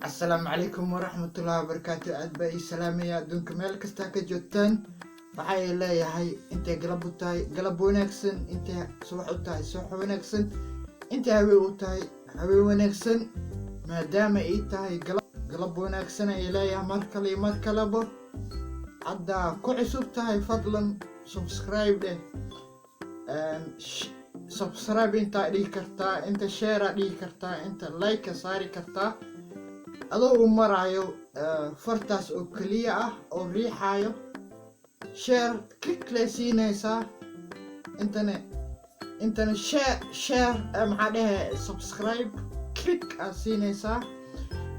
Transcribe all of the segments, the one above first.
Asalaamu calaykum waraxmatullahi wabarakaatu. Aad baa ii salaamaya adduunka meel kastaa ka joogtaan. Waxay leeyahay, intay galab u tahay galab wanaagsan, intay subax u tahay subax wanaagsan, intay haween u tahay haween wanaagsan. Maadaama ii tahay galab, galab wanaagsan ay leeyahay mar kale iyo mar kaleba. Haddaa ku cusub tahay, fadlan subscribe dheh. Subscribe intaa dhigi kartaa, inta share dhigi kartaa, inta like saari kartaa, adoo uu marayo fartaas oo keliya ah oo riixayo share, click le siinaysaa. Intana share maxaa dhehe, subscribe click aad siinaysaa,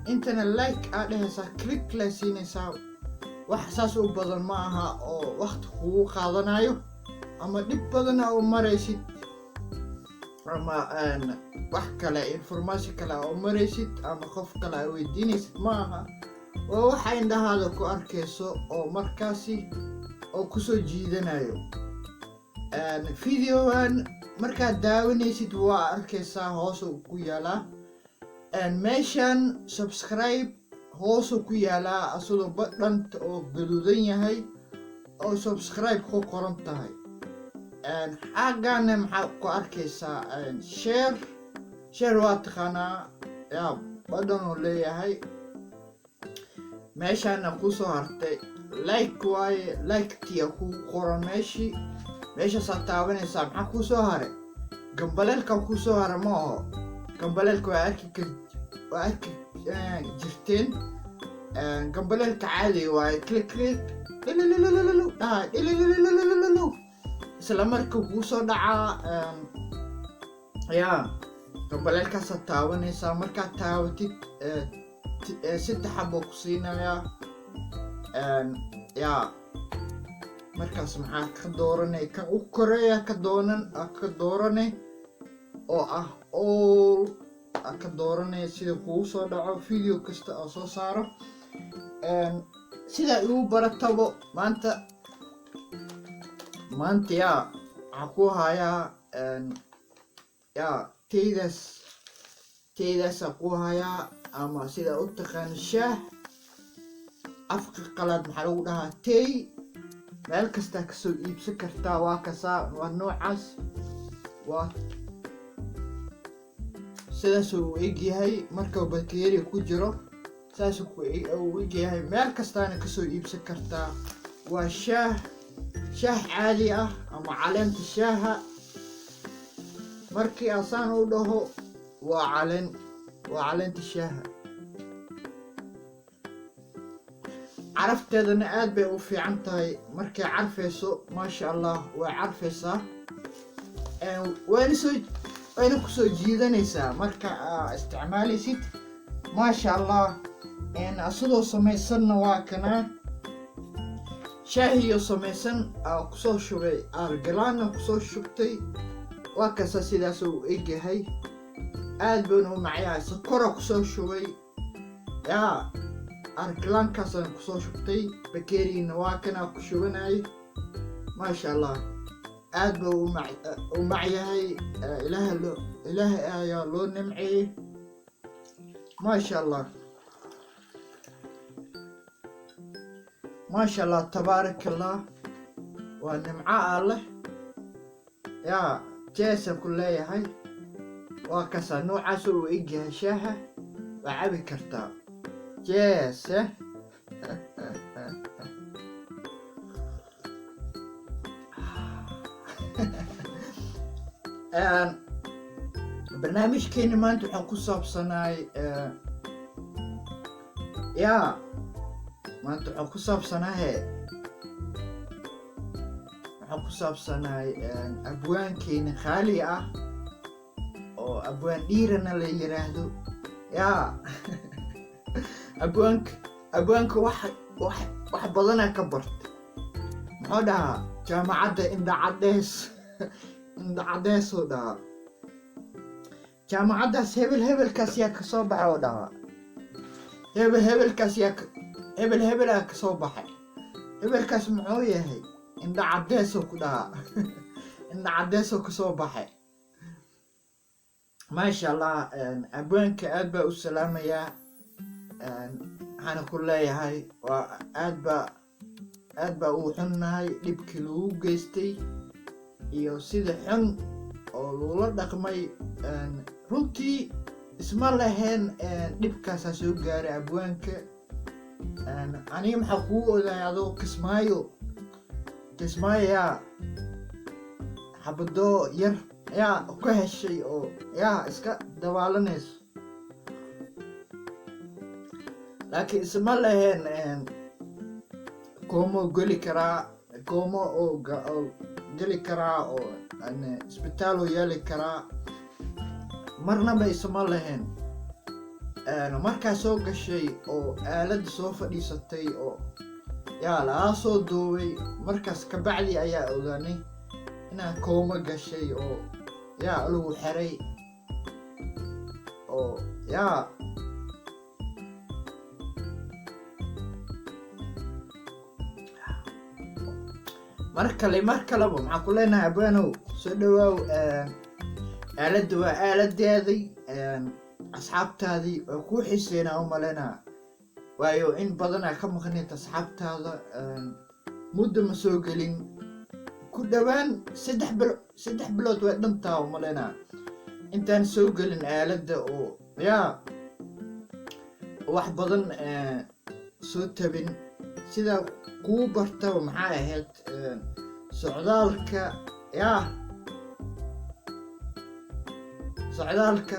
intana like aad dhehaysaa, click le siinaysaa. Wax saas u badan ma aha oo waqti kugu qaadanayo ama dhib badana u maraysid ama wax kale, information kale aa u maraysid ama qof kale aa weydiinaysid ma aha. Waa waxa indhahaada ku arkayso oo markaasi oo kusoo jiidanayo. Videogan markaad daawanaysid waa arkaysaa, hoosuu ku yaalaa meeshan subscribe, hoosuu ku yaalaa asagoo badhanta oo gaduudan yahay oo subscribe ku qoran tahay. Xaggana maxaa ku arkaysaa? Share. Share waa taqaanaa, yaa badhan uu leeyahay. Meeshaana kusoo hartay like waaye, like-tia ku qoran meeshii, meeshaasaa taabanaysaa. Maxaa kusoo haray? Gambaleelka kusoo hara. Ma aho gambaleelka, waa arki jirteen gambaleelka caadiga waaye, click click dhilililililu dhaha, dhilililililu isla marka kuu soo dhacaa. Yaa gambaleelkaasaad taabanaysaa. Markaad taabatid, 3 xabo ku siinayaa. Yaa markaas maxaa ka dooranay? Kan u koreeya ka doonan, ka dooranay oo ah all aa ka dooranay, sida kugu soo dhaco video kasta oo soo saaro. Sidaa igu baratabo, maanta yaa waxaan ku hayaa, yaa teydaas, teydaasaa ku hayaa, ama sidaa u taqaano shaah. Afka qalaad maxaa lagu dhahaa? Tey. Meel kastaa kasoo iibsan kartaa. Waa kasaa, waa noocaas, waa sidaasuu u egyahay marka bakeeri ku jiro, saasuu u egyahay. Meel kastaana kasoo iibsan kartaa. Waa shaah, shaah caadi ah ama caleenta shaaha. Markii asaan u dhaho, waa caleen, waa caleenta shaaha. Carafteedana aad bay u fiican tahay. Markay carfayso, maasha Allah, way carfaysaa, wayna soo wayna kusoo jiidanaysaa marka aa isticmaalaysid, maasha Allah. Asidoo samaysanna waa kanaa, shaahiyo samaysan aa kusoo shubay, aargalaana kusoo shubtay. Waa kasa, sidaas uu egyahay, aad bayna u macyahay. Sokora kusoo shubay, yaa argalaankaasaan kusoo shubtay. Bakeeriina waa kanaa ku shubanayay. Maasha Allah, aad buu u macyahay. Ilaaha loo, Ilaahay ayaa loo nimceeyey, maasha Allah, maasha Allah, tabaaraka Allah. Waa nimco alleh. Yaa jeesa ku leeyahay, waa kasaa, noocaas uu egyahay shaaha. Waa cabi kartaa jeese. Barnaamijkeeni maanta waxaan ku saabsanaay, yaa maanta waxaan ku saabsanahe, waxaan ku saabsanaay abwaankeeni khaali ah oo abwaan Dhiirana la yiraahdo. Yaa abwaanka wax badanaa ka barta. Muxuu dhahaa? Jaamacadda Indhacadees, Indhacadeesuu dhahaa. Jaamacaddaas hebel hebelkaas yaa kasoo baxay oo dhahaa, hebel hebelkaas yaa hebel hebelaa kasoo baxay. Hebelkaas muxuu yahay? Indhacadeesuu ku dhahaa, Indhacadeesuu kasoo baxay. Maasha Allah, abwaanka aad baa u salaamayaa. Waxaana ku leeyahay waa aad baa uu xunnahay dhibkii lagu geystay iyo sida xun oo lagula dhaqmay. Runtii isma lahayn dhibkaasaa soo gaaray abwaanka. Aniga maxaa kugu ogaay adoo Kismaayo yaa xabadoo yar yaa ka heshay oo yaa iska dabaalanayso, laakiin isma lahayn koomo geli karaa, koomo oo geli karaa oo isbitaaloo yeeli karaa, marnaba isma lahayn. Markaa soo gashay oo aaladda soo fadhiisatay oo yaa lagaa soo duubay, markaas kabacdi ayaa ogaanay inaad koomo gashay oo yaa lagu xiray oo yaa mar kale mar kaleba maxaa ku leenahay, abwaanow, soo dhawaaw. Aaladda waa aaladaadii, asxaabtaadii waa kuu xiiseynaa u malaynaa, waayo in badanaa ka maqnayd asxaabtaada, muddo ma soo gelin, ku dhowaan 3 bilo, 3 bilood way dhantaa u malaynaa intaan soo gelin aaladda oo yaa wax badan soo tabin. Sidaa kuu bartaba maxaa ahayd socdaalka yaa socdaalka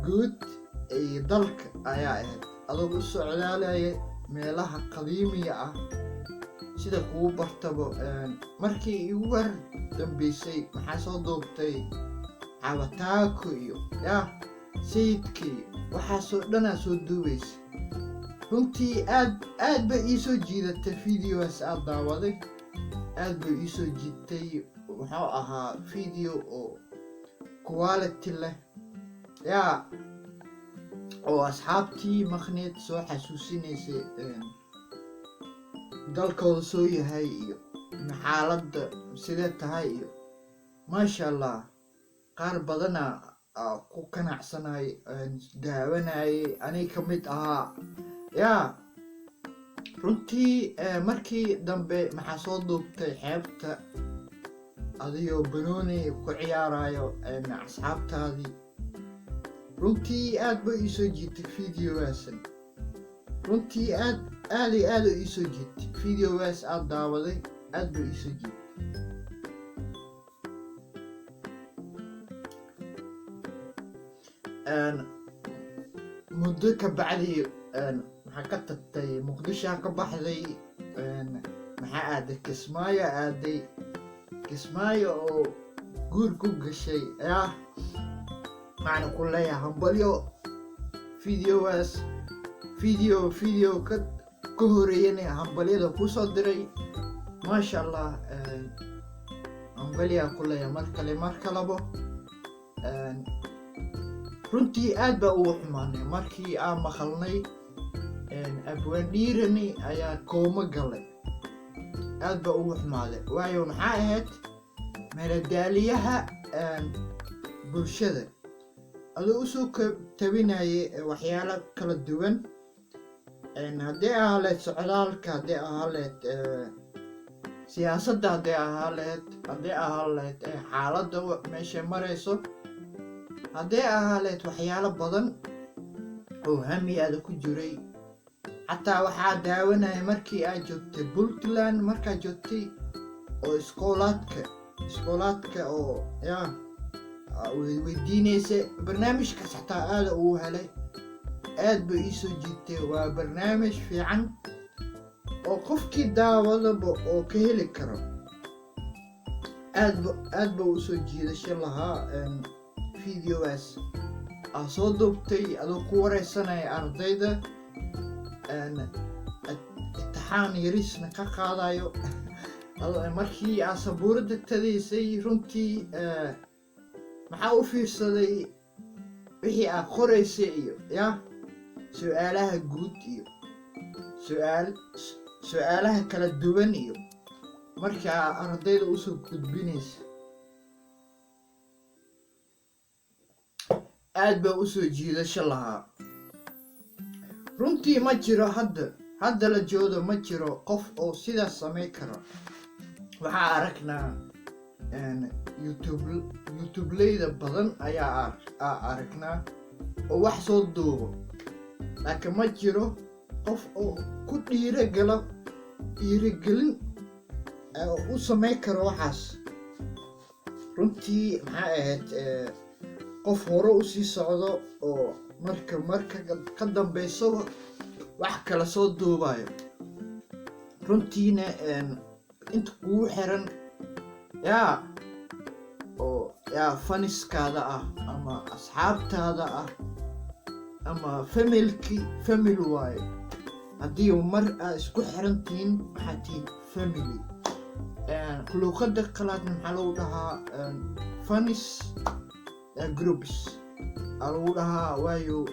guud iyo dalka ayaa ahayd, adoo u socdaalaya meelaha qadiimiga ah. Sida kuu bartaba, markii igu war dambeysay maxaa soo duubtay Xabataako iyo yaa Sayidka iyo waxaasoo dhanaa soo duubaysa. Runtii aad aad bay iisoo jiidatay videogaas aad daawaday, aad bay iisoo jiitay. Wuxuu ahaa video oo quality leh yaa oo asxaabtii maqneed soo xasuusinaysay dalkooda soo yahay iyo xaaladda sidee tahay iyo maasha Allah. Qaar badana ku qanacsanay daawanayay, aniga ka mid ahaa yaa. Runtii markii dambe maxaa soo duubtay xeebta adigoo banooni ku ciyaarayo asxaabtaadii. Runtii aad bay iisoo jiitay videogaasan, runtii aad aad iyo aad u iisoo jiitay videogaas aad daawaday, aad bay iisoo jiitay. Muddo ka bacdi maxaa ka tagtay Muqdishoa, ka baxday, maxaa aaday Kismaayo, aaday Kismaayo oo guur ku gashay. Yaa macna ku leeyahay hambalyo. Videogaas video ka horeeyana hambalyada kusoo diray, maasha Allah, hambalyaa ku leeyahay mar kale mar kalabo. Runtii aad baa ugu xumaanay markii aan maqalnay abwaan Dhiirani ayaa koomo galay, aad baa ugu xumaaday, waayo maxaa ahayd meeladaaliyaha bulshada adoo usoo tabinayay waxyaalo kala duwan, haddii ahaa lahayd socdaalka, haddii ahaa lahayd siyaasadda, haddii ahaa lahayd xaaladda meeshay marayso, haddii ahaa lahayd waxyaalo badan oo hamiyaada ku jiray. Xataa waxaa daawanaya markii aad joogtay Puntland, markaad joogtay oo iskoolaadka oo yaa weydiinaysa, barnaamijkaas xataa aada ugu helay, aad bay iisoo jiitay. Waa barnaamij fiican oo qofkii daawadaba oo ka heli karo, aadba aad ba usoo jiidasho lahaa videogaas aa soo duubtay adoo ku wareysanaya ardayda, imtixaan yarisna ka qaadayo markii aa sabuuradda tadaysay. Runtii maxaa u fiirsaday wixii aad qoraysay iyo ya su-aalaha guud iyo su-aalaha kala duwan iyo markaa ardayda usoo gudbinaysa, aad baa usoo jiidasho lahaa. Runtii ma jiro hadda la joodo, ma jiro qof oo sidaas samayn karo. Waxaa aragnaa YouTube, YouTubeleyda badan ayaa aragnaa oo wax soo duubo, laakiin ma jiro qof oo ku dhiiragalo, dhiirigelin u samayn karo waxaas. Runtii maxaa ahayd, qof hore usii socdo oo marka ka dambeysaba wax kala soo duubayo. Runtiina inta kugu xiran yaa oo yaa fanskaada ah ama asxaabtaada ah ama familki, family waaye. Haddii mar aad isku xiran tihiin, waxaa tihiin family. Luuqada qalaadna maxaa lagu dhahaa? Fans groups aa lagu dhahaa, waayo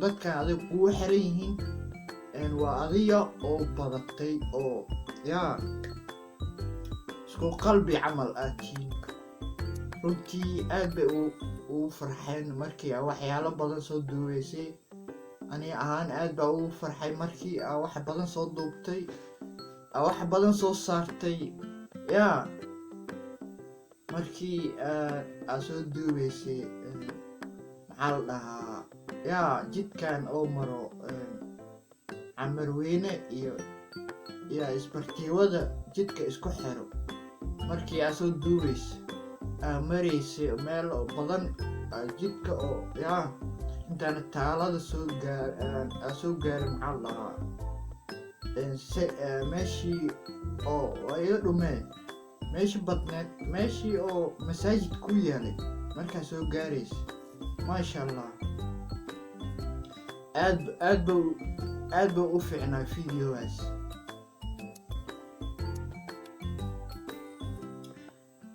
dadkan adiga kugu xiran yihiin waa adiga oo badatay oo yaa isku qalbi camal aad tihiin. Runtii aad bay ugu farxeen markii aa waxyaalo badan soo duubeysay. Ani ahaan aad baa ugu farxay markii aa wax badan soo duubtay, aa wax badan soo saartay. Yaa markii aa soo duubeysay, maxaa la dhahaa, yaa jidkan oo maro Camarweyne iyo isbartiiwada, jidka isku xiro, markii aa soo duubeysa, aa maraysay meel oo badan jidka oo yaa intaana taalada soo gaar aa soo gaarin, maxaa la dhahaa, meeshii oo waa iga dhumeen, meeshii badneed, meeshii oo masaajid ku yaalay markaa soo gaaraysa, maasha Allah, aad aad ba u fiicnaa videogaas.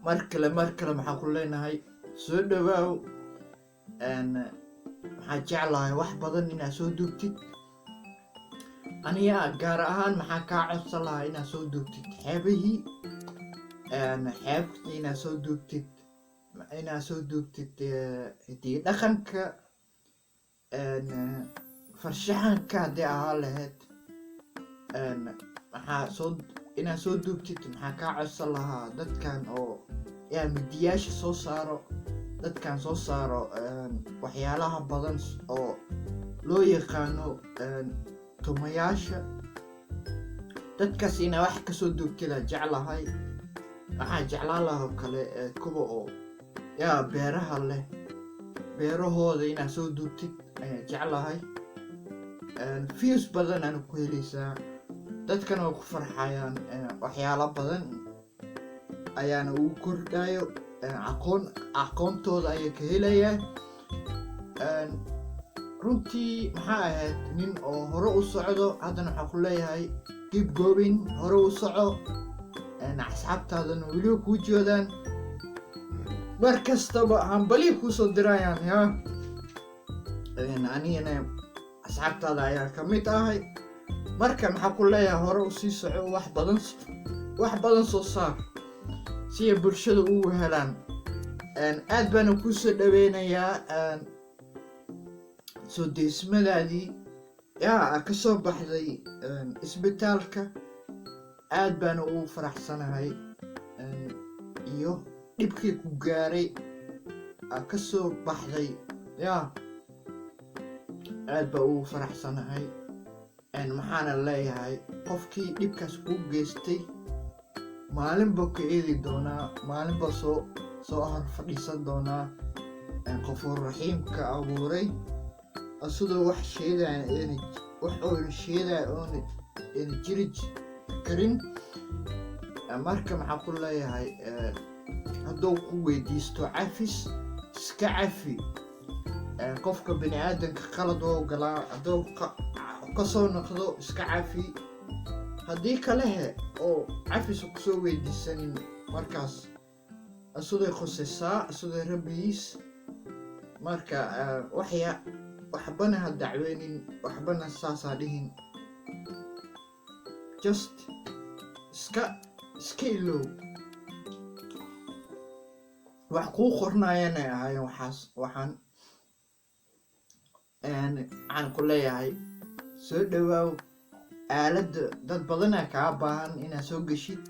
Mar kale maxaa ku leenahay? Soo dhawaaw. Maxaa jeclahay wax badan inaad soo duubtid. Aniga gaar ahaan maxaa kaa codsan lahaa? Inaad soo duubtid xeebihii, xeebta inaad soo duubtid, inaad soo duubtid hidii dhaqanka, farshaxanka haddii ahaa lahayd. Maxaa soo inaad soo duubtid maxaa kaa codsan lahaa? Dadkan oo yaa midiyaasha soo saaro, dadkan soo saaro waxyaalaha badan oo loo yaqaano tumayaasha, dadkaas inaa wax kasoo duubtida jeclahay. Waxaa jeclaan lahaa oo kale kuwa oo yaa beeraha leh, beerahooda inaad soo duubtid ayaa jeclahay. Views badan aana ku heleysaa, dadkana waa ku farxayaan, waxyaalo badan ayaana ugu kordhayo, aqoontooda ayay ka helayaan. Runtii maxaa ahayd, nin oo hore u socdo. Haddana waxaa ku leeyahay keep going, hore u soco. Asxaabtaadana weliba kuu joodaan, mar kastaba hambaliya kuusoo dirayaan. Yaa anigana asxaabtaada ayaa ka mid ahay. Marka maxaa ku leeyahay? Hore usii soco, wax badan soo saar si ay bulshada ugu helaan. Aad baana kuusoo dhaweynayaa soo deysmadaadii yaa ka soo baxday isbitaalka. Aad baana ugu faraxsanahay iyo dhibkii ku gaaray aa ka soo baxday. Yaa aad baa ugu faraxsanahay. Maxaana leeyahay? Qofkii dhibkaas kuu geystay maalin buu ka eedi doonaa, maalin baa soo hor fadhiisan doonaa Qafuur Raxiimka abuuray, asidoo wax sheegaya ayna, wax oona sheegaya oona ayna jiri karin. Marka maxaa ku leeyahay? Hadduu ku weydiisto cafis, iska cafi. Qofka bini aadanka qalad oo galaa, hadduu kasoo noqdo iska cafi. Haddii kalehe oo cafis kusoo weydiisanin, markaas asiday khusaysaa, asiday rabbigiis. Marka waxya waxbana ha dacweynin, waxbana saasaa dhihin, just iska ilow. Wax kuu qornayanay ahaayeen waxaas. Waxaan ku leeyahay Soo dhowaaw. Aaladda dad badanaa kaa baahan inaad soo geshid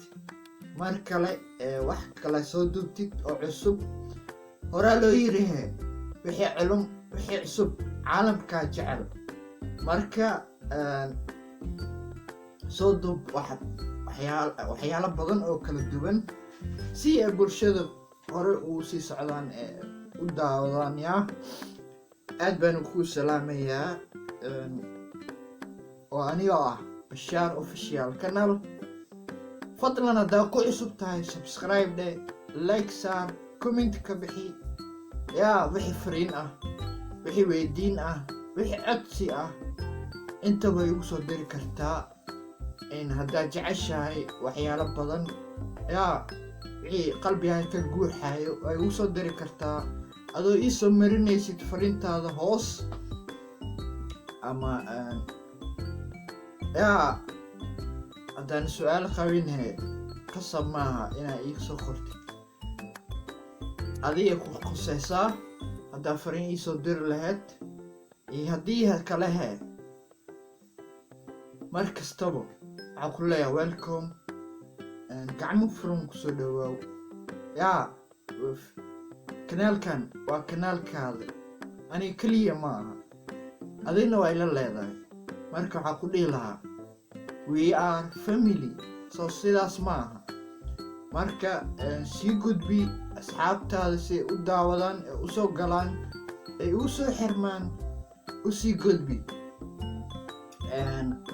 mar kale ee wax kale soo duubtid oo cusub. Horaa loo yirihe, wixii culum, wixii cusub caalamkaa jecel. Marka soo duub waxyaalo badan oo kala duwan si ay bulshada hore ugu sii socdaan ee u daawadaan. Yaa aad baan kuu salaamayaa oo anigoo ah Bashaar Official Channel. Fadlan, haddaa ku cusub tahay, subscribe dhe, like saar, comment ka bixi. Yaa wixii fariin ah, wixii weydiin ah, wixii codsi ah, intaba igu soo diri kartaa. In haddaad jeceshahay waxyaalo badan, yaa wixii qalbiga ka guuxayo, waa igu soo diri kartaa adoo ii soo marinaysid fariintaada hoos. Ama yaa haddaan su-aal qabinhe, qasab maaha inaa ii soo qortid. Adiga ku khuseysaa haddaa fariin iisoo diri lahayd iyo haddii kale he. Mar kastaba waxaa ku leeyahay welcome, gacmo furan kusoo dhawaaw. Yaa kanaalkan waa kanaalkaada, aniga keliya ma aha, adigna waa ila leedahay. Marka waxaa ku dhihi lahaa, we are family. So sidaas ma aha. Marka sii gudbi asxaabtaada si ay u daawadaan, ee usoo galaan, ay ugu soo xirmaan. Usii gudbi.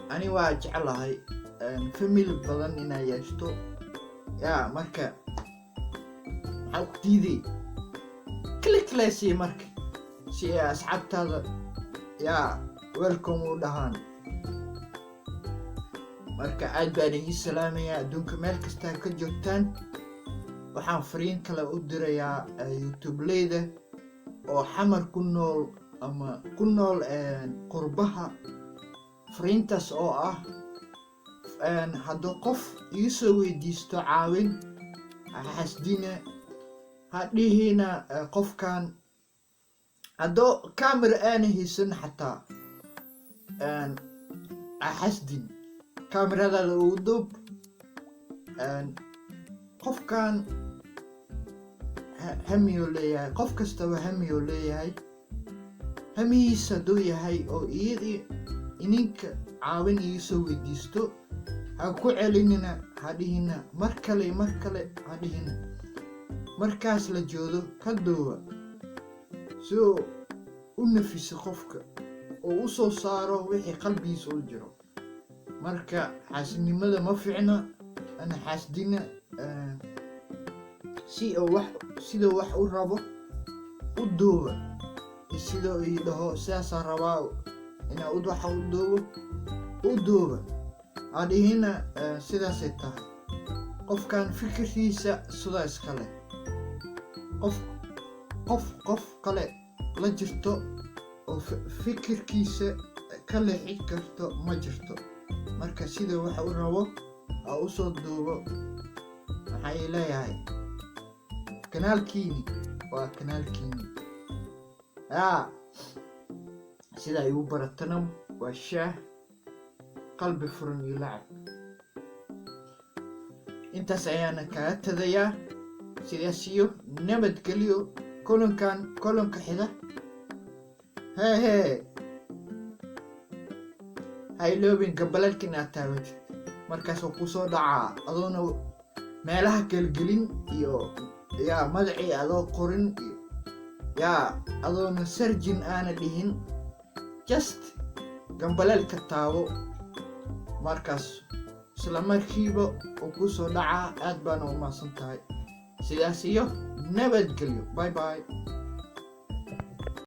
Ani waa jeclahay family badan inaa yeeshto. Yaa marka maxaa ku diiday? Click leesii marka si ay asxaabtaada yaa welcome u dhahaan. Marka aad baan idiin salaamayaa adduunka meel kastaa ka joogtaan. Waxaan fariin kale u dirayaa youtubeleyda oo Xamar ku nool ama ku nool qurbaha. Fariintaas oo ah, hadduu qof igu soo weydiisto caawin, ha xasdina, ha dhihina qofkan haddoo camera aana haysan xataa ha xasdin. Kameradaada ugu duub qofkan. Hamiyuu leeyahay, qof kastaba hamiyuu leeyahay. Hamihiisa hadduu yahay oo iyadii ininka caawin iga soo weydiisto, ha ku celinina, ha dhihina mar kale, mar kale ha dhihina. Markaas la joodo ka duuba si uu u nafiso qofka oo u soo saaro wixii qalbigiisa u jiro. Marka xaasidnimada ma fiicna, ana xaasidina. Si uu wax siduu wax u rabo u duuba, sidoo ii dhaho sidaasaan rabaa inaa waxa u duubo, u duuba. Adhihina sidaasay tahay. Qofkan fikirkiisa sidaa iska leh. Qof kale la jirto oo fikirkiisa ka leexi karto ma jirto. Marka sida waxa u rabo ha u soo duubo. Maxaa leeyahay, kanaalkiini waa kanaalkiini. Yaa sidaa igu baratana waa shaah qalbi furan iyo lacab. Intaas ayaana kaga tadayaa. Sidaas iyo nabadgelyo. Kulankan kulanka xida hee hee, ha iloobin gambaleelka inaad taabatid. Markaasoo kusoo dhacaa adoona meelaha gelgelin iyo yaa magacii adoo qorin iyo yaa adoona searching aana dhihin. Just gambaleelka taabo, markaas isla markiiba uu kusoo dhacaa. Aad baana u mahadsan tahay. Sidaas iyo nabadgelyo. Bye bye.